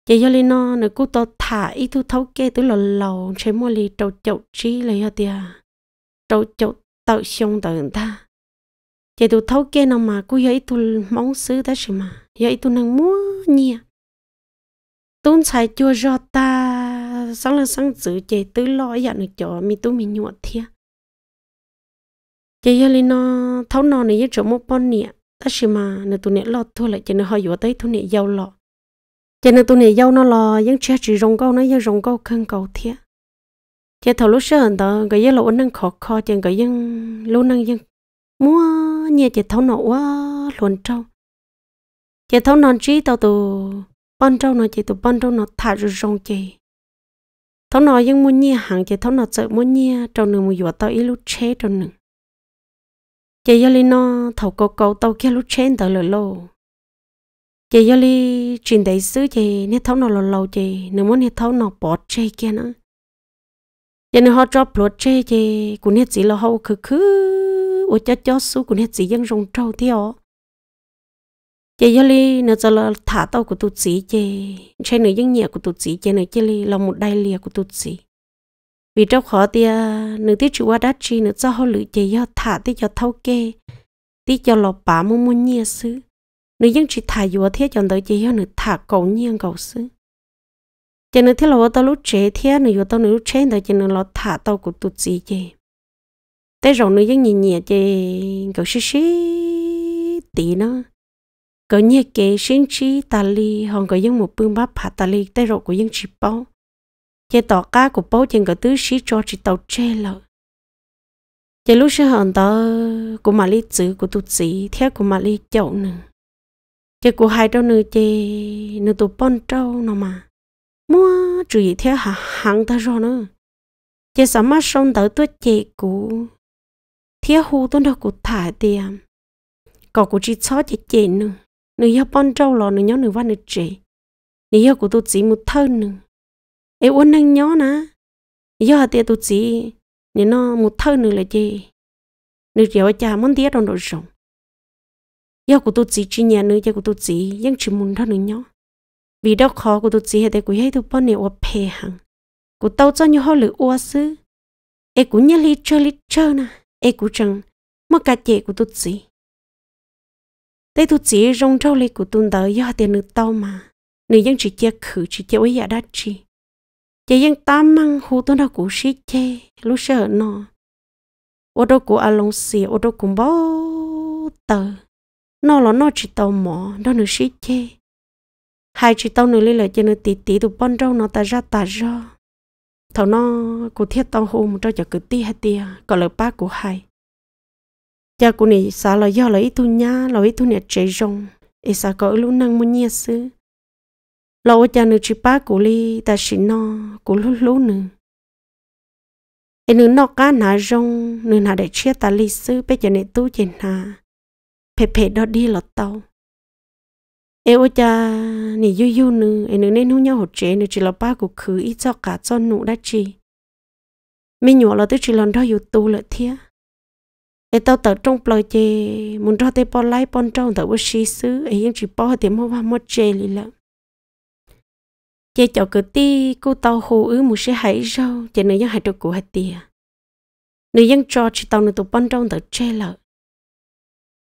Ces yog li no nws kuj tau tham ib tug thaub kej twb los laus ntshe muaj li rau caum tsib los yog tias rau caum tawm xyoo ntawd ntag. Ces tus thaub kej no mas kuj yog ib tug Hmoob xwb tab sis mas yog ib tug neeg muaj nyiaj, tub ntxhais cuag zog tag, xeeb leej xeeb ntxwv ces twb loj ib yam nws cov me tub me nyuam thiab. Ces yog li no thaum no nws yeej tseem muaj poj niam tab sis mas nws tus niam loj tuag lawm ces nws ho yuav tau ib tug niam yau los. Ces nws tus niam yau no los yeej tsis yog tsis zoo nkauj na, yeej zoo nkauj kawg nkaus thiab. Ces thaum lub sij hawm ntawd nkawd yeej los ua neej khov kho ces nkawd yeej lub neej yeej muaj nyiaj ces thaum no ua hluas nraug. Ces thaum no ntsib tau tus poj nrauj no ces tus poj nrauj no tham zoo zoo ces thaum no yeej muaj nyiaj heev ces thaum no txawm muab nyiaj rau nws mus yuav tau ib lub tsheb rau nws. Ces yog li no thaum kaus kaus tau kiag lub tsheb ntawd lawm lauj, ces yog li tsis ntev xwb ces niag thaum no los laus ces nws muab niag thaum no pov tseg kiag na. Ces nws ho tso plhuav tseg ces kuv niag txiv los ho ua khwv khwv ua cob cob xub, kuv niag txiv yeej zoo nraug thiab os. Ces yog li nws txawm los tham tau kuv tus txiv ces ntshe nws yeej nyiam kuv tus txiv ces nws cia li los mus dai lias kuv tus txiv. Vim rau qhov tias nws twb tsis ua dab tsi, nws txoj hauj lwm ces yog tham tib co thaub kej, tib co los pav muaj muaj nyiaj xwb. Nws yeej tsis tham yuav thiab, cov ntawd ces yog nws tham kaus nyiaj nkaus xwb. Ces nws thiaj los ua tau lub tsev thiab nws yuav tau nws lub tsheb ntawd ces nws los tham tau kuv tus txiv ces tej zaum nws yeej nyiam nyiam ces nkawd sib sib tiv na. Nkawd nyiag kev sib ntsib tas li ho nkawd yeej mus pw npab phav tas li tej zaum kuv yeej tsis paub. Ces tom qab kuv paub ces nkawd twb sib tso tsis tau tseg lawm. Ces lub sij hawm ntawd kuv mam li txwv kuv tus txiv thiab kuv mam li caum nws. Ces kuv hais rau nws ces nws tus poj nrauj no mas muaj tswv yim thiab hav heev tag zog na. Ces xam maj sau ntawv tuaj cem kuv thiab hu tuaj nrog kuv tham hais tias kom kuv tsis txhob cem cem nws. Nws yog poj nrauj los nws nyob nws vaj nws tsev, nws yog kuv tus txiv mus thawj nws, es ua neeg nyob na, yog hais tias tus txiv nim no mus thawj nws lawm ces nws yuav ua cas muab ntiab rau nraum zoov. Yog kuv tus txiv tsis nyiam nws ces kuv tus txiv yeej tsis mus nrog nws nyob. Vim rau qhov kuv tus txiv hais tias kuv yog ib tug poj niam uas phem heev, kuv tau txoj nyuag hauj lwm ua xwb, es kuv nyiaj hli tsawg li tsawg na, es kuv tseem muaj kas cem kuv tus txiv. Tej tug txiv zoo nraug li kuv tus ntawd yog hais tias nws tau mas nws yeej tsis cia khwv tsis cia ua ib yam dab tsi. Ces yeej tab meeg hu tuaj nrog kuv sib ceg lub sij hawm no, ua rau kuv a loo xias, ua rau kuv npau taws, noj los noj tsis tau mov nrog nws sib ceg. Hais tsis tau nws li lawm ces nws tiv tiv tus poj nrauj no tas zaj tas zog. Thaum no kuv thiaj tau hu mus rau cov kwv tij hais tias kom lawv pab kuv hais. Cas kuv nim xav los yog lawv ib tug nyab los ib tug niam tsev zoo, es xav kom wb lub neej muaj nyiaj xwb, los ua cas nws tsis pab kuv li. Tam sim no kuv hlub hlub nws, es nws noj qab hnav zoo, nws hnav daim tshiab tas li xwb, peb cov niam tub ces hnav phem phem dog dig los tau. Es ua cas nim yug yug nws es nws niaj hnub nyob hauv tsev, nws tsis los pab kuv khwv ib txoj qav txoj num dab tsi. Me nyuam los twb tsis los nrog yus tu lawm thiab. Es tau tawm rooj plaws ces mus nrog tej poj laib poj nrauj ntawd ua si xwb, es yeej tsis paub hais tias muaj vaj muaj tse li lawm. Ces cov kwv tij kuj tau hu wb mus sib hais ib zaug, ces nws yeej hais rau kuv hais tias nws yeej tso tsis tau nws tus poj nrauj ntawd tseg lawm.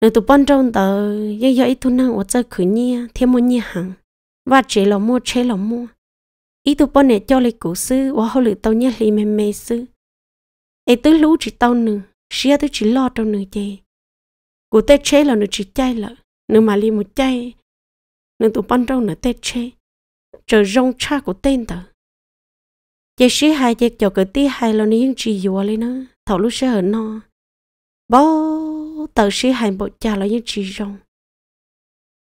Nws tus poj nrauj ntawd yeej yog ib tug neeg uas txawj khwv nyiaj thiab muaj nyiaj heev, vaj tsev los muaj, tsheb los muaj. Ib tug poj niam coj li kuv xwb, ua hauj lwm tau nyiaj hli me me xwb, es twb hlub tsis tau nws, siab twb tsis loj rau nws ces kuv tej tsheb los nws tsis caij lawm, nws mam li mus caij nws tus poj nrauj ntawd tej tsheb, tseem zoo tshaj kuv tej ntawd. Ces sib hais ces cov kwv tij hais los nws yeej tsis yuav li na. Thaum lub sij hawm no npau taws, sib hais npaum cas los yeej tsis zoo.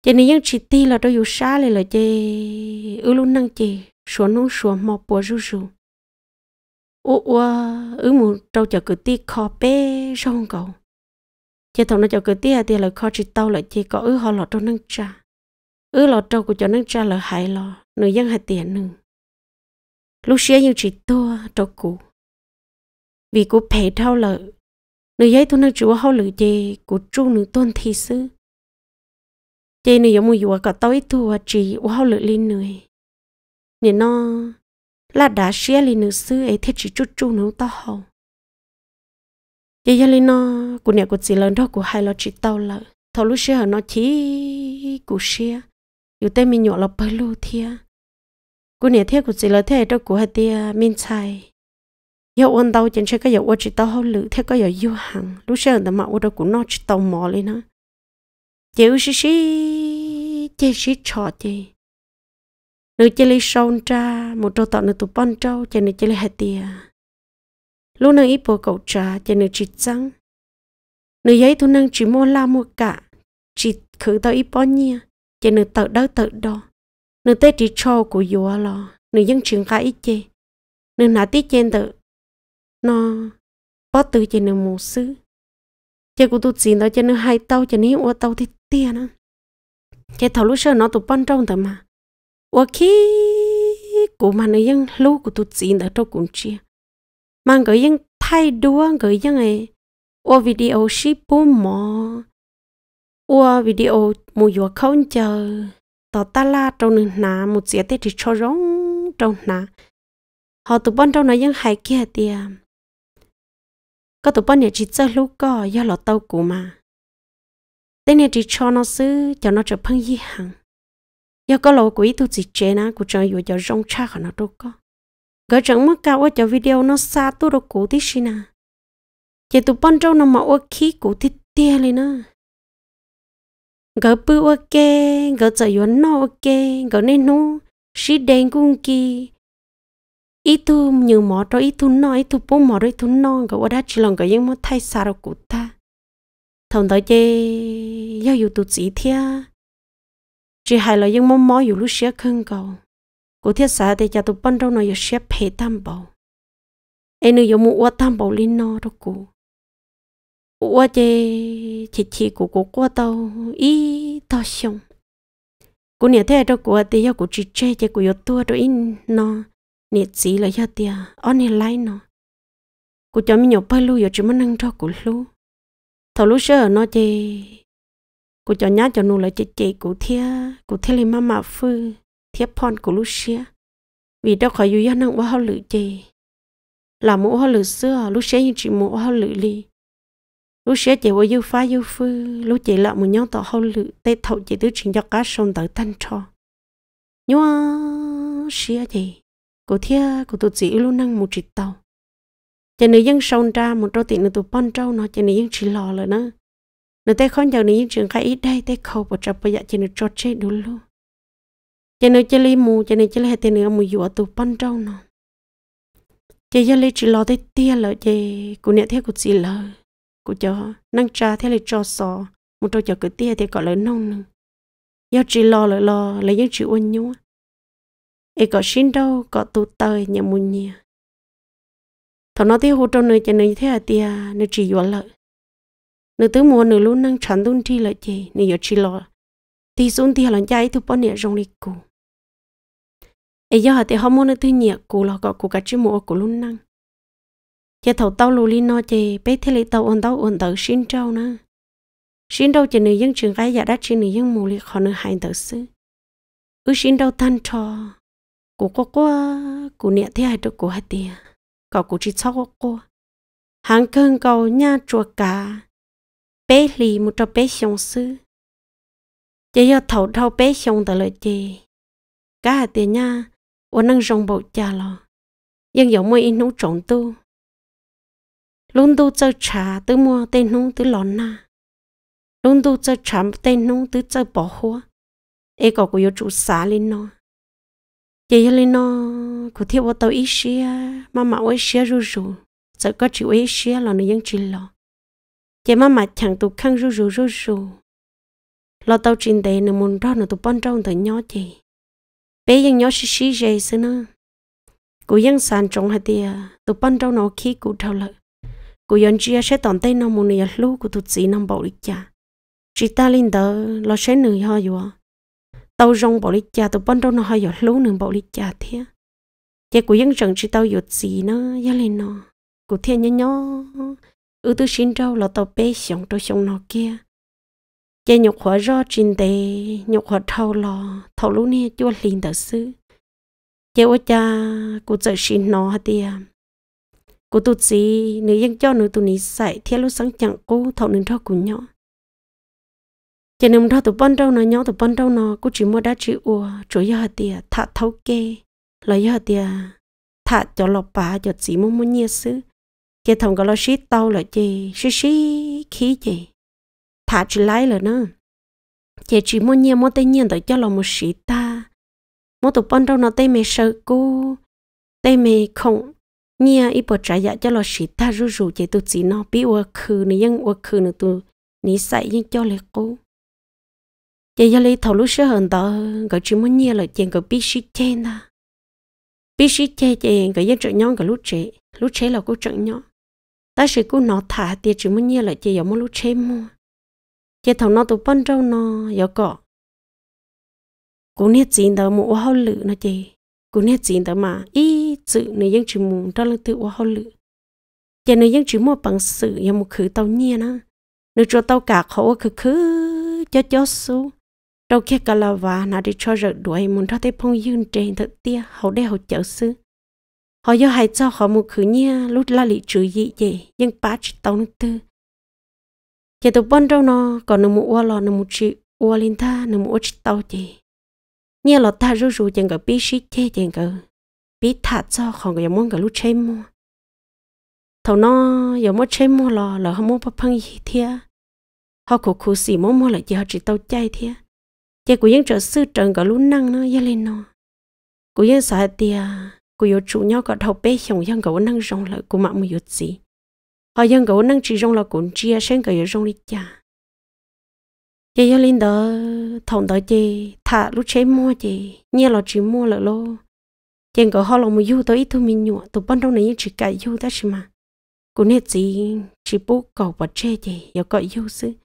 Ces nws yeej tsis tig los rau yus sab li lawm ces wb lub neej ces suav hnub suav hmo puas zuj zus. Ua ua wb mus rau cov kwv tij kho peb zaug nkaus. Ces thaum no cov kwv tij hais tias lawv kho tsis tau lawm ces kom wb ho los rau neej tsa. Wb los rau kuv cov neej tsa lawv hais los nws yeej hais tias nws lub siab yeej tsis tuag rau kuv, vim kuv phem dhau lawm. Nws yog ib tug neeg tsis ua hauj lwm ces kuv tsuj nws tuag nthi xwb. Ces nws yuav mus yuav kom tau ib tug uas tsis ua hauj lwm li nws, nim no laj dav siab li nws xwb es thiaj tsis tsuj tsuj nws lub taub hau. Ces yog li no, kuv niam kuv txiv lawv nrog kuv hais los tsis tau lawm. Thaum lub sij hawm no chim kuv siab, yus tej me nyuam los pawg lug thiab. Kuv niam thiab kuv txiv lawv thiaj hais rau kuv hais tias, me ntxhais, yog ua ntau ces ntshe koj yuav ua tsis tau hauj lwm thiab koj yuav yug heev. Lub sij hawm ntawd mas ua rau kuv noj tsis tau mov li na. Ces wb sib sib ceg sib tsho ces nws cia li sau nra mus rau tom nws tus poj nrauj ces nws cia li hais tias lub neej ib puas kaum tsav ces nws tsis txeeb. Nws yog ib tug neeg tsis muaj laj muaj kam, tsis khwv tau ib pob nyiaj, ces nws tawm dawb tawm do. Nws tej ris tsho kuv yuav los nws yeej tsis nqa ib ce, nws hnav tib ce ntawm no pob tw ces nws mus xwb. Ces kuv tus txiv ntawd ces nws hais tau ces nws yeej ua tau tiag tiag na. Ces thaum lub sij hawm no tus poj nrauj ntawd mas ua khib kuv mas nws yeej hlub kuv tus txiv ntawd rau kuv ntsia. Mas nkawd yeej thaij duab, nkawd yeej ua video sib pub mov, ua video mus yuav khaub ncaws, tos taj laj rau nws hnav, mus txiav tej ris tsho zoo rau hnav. Ho tus poj nrauj no yeej hais kiag tias, koj tus poj niam tsis txawj hlub koj, yog los tau kuv mas tej niag ris tsho no xwb, cov no tseem pheej yig heev. Yog koj los ua kuv ib tug txiv tsev na, kuv tseem yuav cov zoo tshaj qhov no rau koj. Nkawd tseem muab kam ua cov video no xa tuaj rau kuv tib si na. Ces tus poj nrauj no mas ua khib kuv tiag tiag li na. Nkawd pw ua ke, nkawd txawm yuav noj ua ke, nkawd niaj hnub sib de nkuj nki, ib tug nyws mov rau ib tug noj, ib tug pub mov rau ib tug noj, nkawd ua dab tsi los nkawd yeej muab thaij xa rau kuv tag. Thaum ntawd ces yog yus tus txiv thiab, tsis hais los yeej mob mob yus lub siab kawg nkaus. Kuv thiaj xav tias cas tus poj nrauj no yuav siab phem tag npaum, es nws yuav mus ua tag npaum li no rau kuv. Kuv ua ces chim chim kuv, kuv quaj tau ib tog xyoo. Kuv niam thiaj hais rau kuv hais tias yog kuv tsis tseg ces kuv yuav tuag rau ib no niam txiv los yog tias ob niag laib no, kuv cov me nyuam pawg lug yuav tsis muaj neeg nrog kuv hlub. Thaum lub sij hawm no ces kuv cov nyab cov nus lawv cem cem kuv thiab, kuv thiaj li maj mam fwj thiab phoj kuv lub siab. Vim rau qhov yus yog neeg ua hauj lwm ces lam mus ua hauj lwm xwb os, lub siab yeej tsis mus ua hauj lwm li. Lub siab ces ua ywj fab ywj fwj, lub cev lam mus nyob tom hauj lwm, tej thaum ces twb tsis nco qab sau ntawv tag nrho. Nyuaj siab ces kuv thiab kuv tus txiv wb lub neej mus tsis tau. Ces nws yeej sau nra mus rau tim nws tus poj nrauj no ces nws yeej tsis los lawm na. Nws tej khaub ncaws nws yeej tsis nqa ib daim tej khau puas tsav puas yam ces nws tso tseg du lug. Ces nws cia li mus ces nws cia li hais tias nws yuav mus yuav tus poj nrauj no. Ces yog li tsis los tiag tiag lawm ces kuv niam thiab kuv txiv lawv, kuv cov neej tsa thiaj li tso xov mus rau cov kwv tij hais tias kom lawv noog nws. Yog tsis los lawm los lawv yeej tsis ua nyuaj, es kom sib nrauj kom tu taws nyias mus nyias. Thaum no thiaj hu rau nws ces nws thiaj hais tias nws tsis yuav lawm. Nws twb mus ua nws lub neej tshav ntuj nrig lawm ces nws yuav tsis los tig xub ntiag los ncaj ib tug poj niam zoo li kuv. Es yog hais tias ho muaj leej twg nyiam kuv los kom kuv kav tsij mus ua kuv lub neej. Ces thaum tau lus li no ces peb thiaj li tau ua ntaub ua ntawv sib nrauj na. Sib nrauj ces nws yeej tsis nqa yam dab tsi, nws yeej mus li qhov nws hais ntawd xwb. Wb sib nrauj tag nrho, kuv quaj quaj, kuv niam thiaj hais rau kuv hais tias kom kuv tsis txhob quaj quaj. Heev kawg nkaus nyaj tsuas kav peb hlis mus rau peb xyoo xwb. Ces yog thaum dhau peb xyoo ntawd lawm ces kab hais tias nyaj ua neej zoo npaum cas los yeej yuav muaj ib hnub tsaus ntuj. Lub ntuj txawj tshav twb muaj tej hnub twb los nag, lub ntuj txawj tshav tej hnub twb txawj pos huab, es kom kuv yuav tsum xav li no. Ces yog li no, kuv thiaj ua tau ib siab, maj mam ua ib siab zuj zus, txawm koj tsis ua ib siab los nws yeej tsis los. Ces maj mam cheem tus kheej zuj zus zuj zus. Los tau tsis ntev nws mus nrog nws tus poj nrauj ntawd nyob ces peb yeej nyob sib sib ze xwb na. Kuv yeej xav ntsoov hais tias tus poj nrauj no ua khib kuv dhau lawm, kuv yuav ntsia saib tom ntej no mus nws yuav hlub kuv tus txiv no npaum li cas. Tsis tas li ntawd los saib nws ho yuav tau zoo npaum li cas, tus poj nrauj no ho yuav hlub nws npaum li cas thiab. Ces kuv yeej tseem tsis tau yuav txiv na. Yog li no kuv thiaj nyob nyob, wb twb sib nrauj los tau peb xyoos rau xyoo no kiag. Ces nyuam qhuav zoj tsis ntev nyuam qhuav dhau los thaum lub niag cuaj hli ntawd xwb, ces ua cas kuv txawm sim hnov hais tias kuv tus txiv nws yeej coj nws tus niv xaim thiab lub xeeb ceem qub thaum nws nrog kuv nyob. Ces nws nrog tus poj nrauj no nyob, tus poj nrauj no kuj tsis muaj dab tsi ua, tsuas yog hais tias tham thaub kej los yog hais tias tham cov los pav cov txiv muaj muaj nyiaj xwb. Ces thaum nkawd los sib tau lawm ces sib sib khib ces tham tsis laib lawm na. Ces tsis muaj nyiaj, muab tej nyiaj ntawd coj los mus siv tag, muab tus poj nrauj no tej me saw kub, tej me khoom, nyiaj ib puas tsav yam coj los siv tag zuj zus ces tus txiv no pib ua khw, nws yeej ua khw nws tus niv xaim yeej coj li qub. Ces yog li thaum lub sij hawm ntawd nkawd tsis muaj nyiaj lawm ces nkawd pib sib ceg ntag. Pib sib ceg ces nkawd yeej tseem nyob nkawd lub tsev, lub tsheb los kuj tseem nyob, tab sis kuj hnov tham hais tias tsis muaj nyiaj lawm ces yuav muab lub tsheb muag. Ces thaum no tus poj nrauj no yuav kom kuv niag txiv ntawd mus ua hauj lwm no ces kuv niag txiv ntawd mas ib txwm nws yeej tsis mus nrog leej twg ua hauj lwm. Ces nws yeej tsis muaj peev xwm yuav mus khwv tau nyiaj na. Nws tsuas tau kam qhov ua khwv khwv cob cob xub, rau kiag ka la vas hnav ris tsho zawm duav mus nrog tej phooj ywg nres ntawm tiaj haus dej haus cawv xwb. Ho yog hais txog qhov mus khwv nyiaj lub laj lim tswv yim ces yeej pab tsis tau leej twg. Ces tus poj nrauj no kom nws mus ua los nws mus tsis ua li ntag, nws mus ua tsis tau ces nyiaj los tag zuj zus ces nkawd pib sib ceg ces nkawd pib tham txog qhov nkawd yuav muab nkawd lub tsheb muag. Thaum no yuav muab tsheb muag los lawv ho muaj poj pheej yig thiab, ho khuv khuv xim muab muag lawm ces ho tsis tau caij thiab. Ces kuv yeej tseem xwj rawv nkawd lub neej na. Yog li no kuv yeej xav hais tias kuv yuav tsum nyob kom dhau peb xyoos, yog nkawd ua neej zoo lawm kuv mam mus yuav txiv, ho yog nkawd ua neej tsis zoo los kuv ntsia saib nkawd yuav zoo li cas. Ces yog li ntawd thaum ntawd ces tham lub tsheb muag ces nyiaj los tsis muaj lawm lauj. Ces nkawd ho los mus yug tau ib tug me nyuam, tus poj nrauj no yeej tsis kam yug tab sis mas kuv niag txiv tsis pub kaum pov tseg ces yuav kom yug xwb.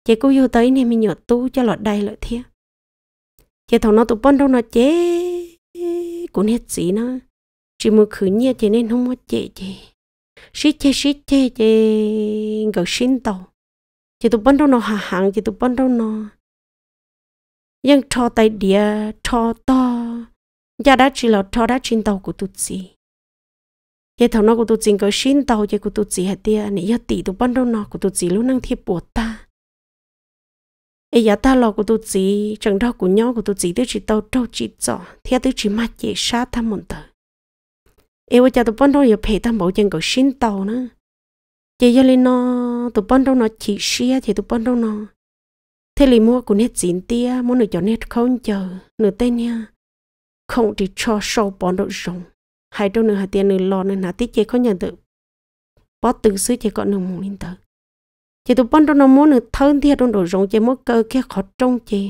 Ces kuj yug tau ib niag me nyuam tub coj los dai lawm thiab. Ces thaum no tus poj nrauj no ces kuv niag txiv na tsis mus khwv nyiaj ces niaj hnub muab cem ces sib ceg sib ceg ces nkawd sib ntaus. Ces tus poj nrauj no hav heev ces tus poj nrauj no yeej rho tais diav rho tog, ncaj dab tsi los rho dab tsi ntaus kuv tus txiv. Ces thaum no kuv tus txiv nkawd sib ntaus ces kuv tus txiv hais tias nim yog tim tus poj nrauj no kuv tus txiv lub neej thiaj puas tag. Es yav tag los kuv tus txiv tseem nrog kuv nyob, kuv tus txiv twb tsis tau raug tsim txom thiab twb tsis mag cem sab tag mus ntawd. Es ua cas tus poj nrauj yuav phem tag npaum ces nkawd sib ntaus na. Ces yog li no, tus poj nrauj no chim siab ces tus poj nrauj no thiaj li muab kuv niag txiv ntiab, muab nws cov niag khaub ncaws, nws tej niag khoom ris tsho sau pov nraum zoov, hais rau nws hais tias nws los nws hnav tib ce khaub ncaws ntawm pob tw xwb ces kom nws mus li ntawd. Ces tus poj nrauj no muab nws thawb ntiag rau nraum zoov ces muab kaw kiag qhov rooj ces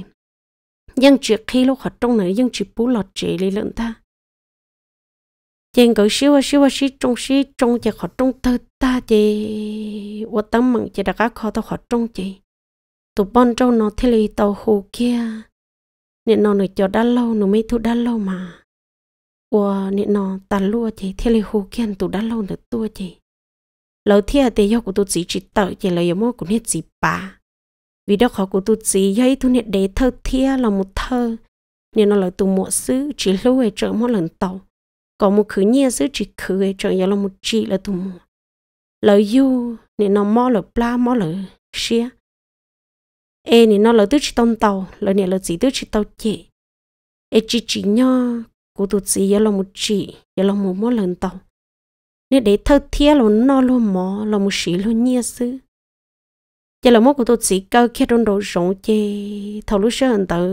yeej tsis qhib lub qhov rooj na, yeej tsis pub los tsev li lawm ntag. Ces nkawd sib ua sib ua sib tsoo sib tsoo ces qhov rooj tawg tag ces ua teeb meem ces rov qab kho tau qhov rooj ces tus poj nrauj no thiaj li tau hu kiag nim no nws cov dab laug, nws muaj ib tug dab laug mas ua nim no tas luaj ces thiaj li hu kiag tus dab laug ntawd tuaj ces lawv thiaj tias yog kuv tus txiv tsis tawm ces lawv yuav muab kuv niag txiv pav. Vim rau qhov kuv tus txiv yog ib tug niag dev thawj thiab los mus thawj nim no lawv tus muam xwb, tsis hlub es tseem muab lawv ntaus, kom mus khwv nyiaj xwb tsis khwv es tseem yuav los mus tsim lawv tus muam. Lawv yug nim no mob lawv plab mob lawv siab, es nim no lawv twb tsis tau ntaus, lawv niam lawv txiv twb tsis tau cem, es tsis tsim nyog kuv tus txiv yuav los mus tsim, yuav los mus muab lawv ntaus. Niag dev thawj thiab los noj luag mov los mus siv luag nyiaj xwb. Ces lawv muab kuv tus txiv kaw kiag rau nraum zoov ces thaum lub sij hawm ntawd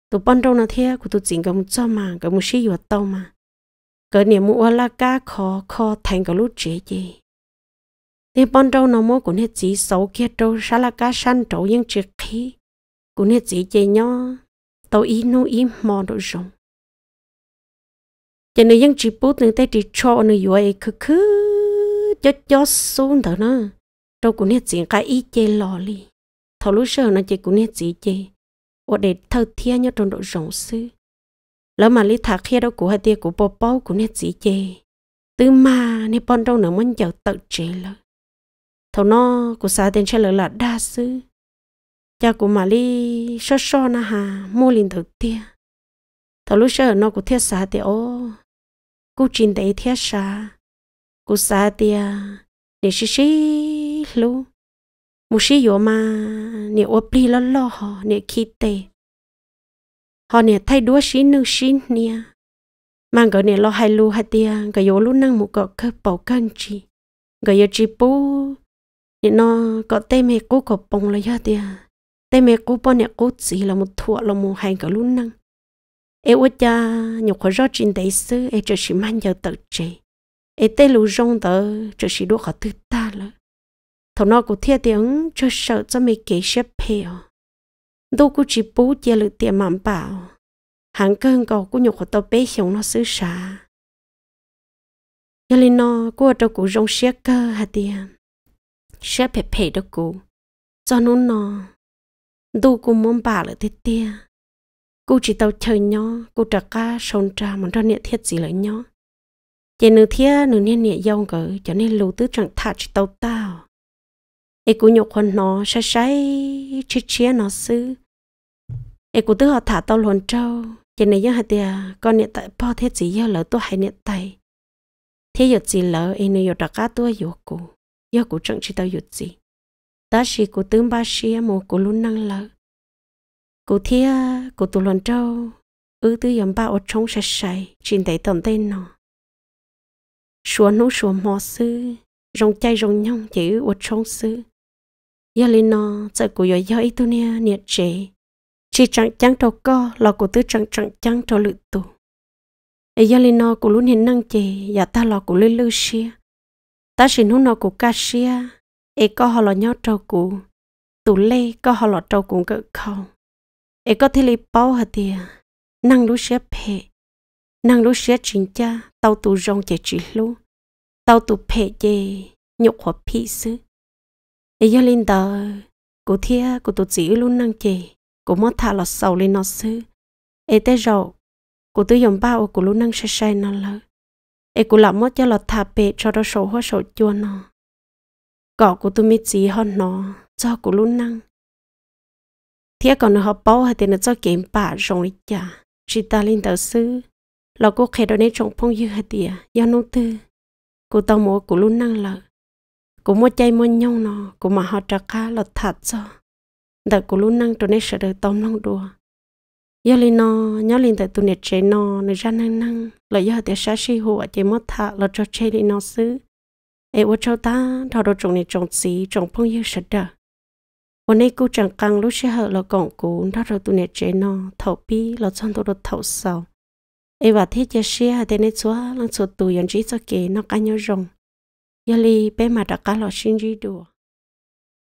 tus poj nrauj no thiab kuv tus txiv nkawd mus txog mas nkawd mus sib yuav tau mas nkawd niam mus ua laj kab khov kho thaiv nkawd lub tsev ces niag poj nrauj no muab kuv niag txiv xauv kiag rau sab laj kab sab nraud yeej tsis qhib. Kuv niag txiv ces nyob tau ib hnub ib hmo nraum zoov. Ces nws yeej tsis pub nws tej ris tsho uas nws yuav es khwv khwv cob cob xub ntawd na rau kuv niag txiv nqa ib ce los li. Thaum lub sij hawm no ces kuv niag txiv ces ua dev thawj thiab nyob rau nraum zoov xwb. Lawv mam li tham qhia rau kuv hais tias kuv puas paub kuv niag txiv ces twb mag niag poj nrauj ntawd muab ncaws tawm tsev lawm. Thaum no kuv xav tias ntshe lawv lam dag xwb, cas kuv mam li soj soj na has muaj li ntawd tiag. Thaum lub sij hawm no kuv thiaj xav tias o, kuj tsis ntev thiab sav. Kuv xav tias niam sib sib hlub, mus sib yuav mas niam ua plig loj loj ho niam khi tes, ho niam thaij duab sib nwj sib hnia, mas nkawd niam los hais lus hais tias nkawd yuav ua lub neej mus kom kawg paus kawg ntsis, nkawd yuav tsis pub nim no kom tej me qub kom poos los yog tias tej me qub poj niam qub txiv los mus thuam los mus hais nkawd lub neej. Es ua cas nyuam qhuav zoj tsis ntev xwb es txawm sim mag ncaws tawm tsev, es tej lus zoo ntawd txawm sim dua qhov twg tag lawm. Thaum no kuv thiaj tias tsawg sawm txoj me kev siab phem os. Ntuj kuj tsis pub cia lwm tiam mam npam os. Heev kawg nkaus kuj nyuam qhuav tau peb xyoos no xwb sav. Yog li no kuj ua rau kuv zoo siab kawg hais tias siab phem phem rau kuv. Txog hnub no ntuj kuj muab npam lawm tiag tiag, kuj tsis tau chaw nyob kuj rov qab sau nra mus nrog niam thiab txiv lawv nyob. Ces nws thiab nws niag niam yau nkawd cov niag lus twb tseem tham tsis tau tag os. Es kuv nyuam qhuav hnov sai sai tshiab tshiab no xwb. Es kuv twb ho tham tau hluas nraug ces nws yeej hais tias koj niam tais pog thiab txiv yawg lawv tuaj hais niam tais thiab yawm txiv lawv es nws yuav rov qab tuaj yuav kuv, yog kuv tseem tsis tau yuav txiv. Tab sis kuv twb npaj siab mus kuv lub neej lawm. Kuv thiab kuv tus hluas nraug wb twb yuav npaj ua tshoob sai sai tsis ntev tom ntej no. Suav hnub suav hmo xwb, zoo caij zoo nyoog ces wb ua tshoob xwb. Yog li no, txawm kuv yuav yog ib tug niag niam tsev tsis tseem ceeb rau koj los kuv twb tseem tseem ceeb rau lwm tus. Es yog li no kuv lub niag neej ces yav tag los kuv lwj lwj siab, tab sis hnub no kuv kaj siab, es koj ho los nyob rau kuv tus lej, koj ho los rau kuv nkawm khau, es koj thiaj li paub hais tias neeg lub siab phem, neeg lub siab tsis ncaj, tau tus zoo ces tsis hlub, tau tus phem ces nyuam qhuav phim xwb. Es yog li ntawd, kuv thiab kuv tus txiv wb lub neej ces kuv muab tham los xaus li no xwb. Es tej zaum kuv twb yuav npaj ua kuv lub neej sai sai no lawm, es kuv lam muab coj los tham pem tso rau saum huab saum cua no, kom kuv tus me txiv ho hnov txog kuv lub neej, thiab kom nws ho paub hais tias nws txoj kev npam zoo li cas. Tsis tas li ntawd xwb, los kuj qhia rau neb tsoom phooj ywg hais tias yog hnub twg kuv tau mus ua kuv lub neej lawm, kuv muaj caij muaj nyoog no kuv mam ho rov qab los tham txog ntawm kuv lub neej rau nej sawv daws tau mloog dua. Yog li no, nyob li ntawm tus niam tsev no nws zaj neej neeg los yog tias sab sij huam ces muab tham los tso tseg li no xwb. Es ua tsaug tag nrho rau tsoom niam tsoom txiv tsoom phooj ywg sawv daws uas nej kuj tseem qee lub sij hawm los koom kuv nrog rau tus niam tsev no thaum pib los txog ntua rau thaum xaus. Es vam thiab cia siab hais tias nej txhua leej txhua tus yuav ntsib txoj kev noj qab nyob zoo. Yog li peb mam rov qab los sib ntsib dua.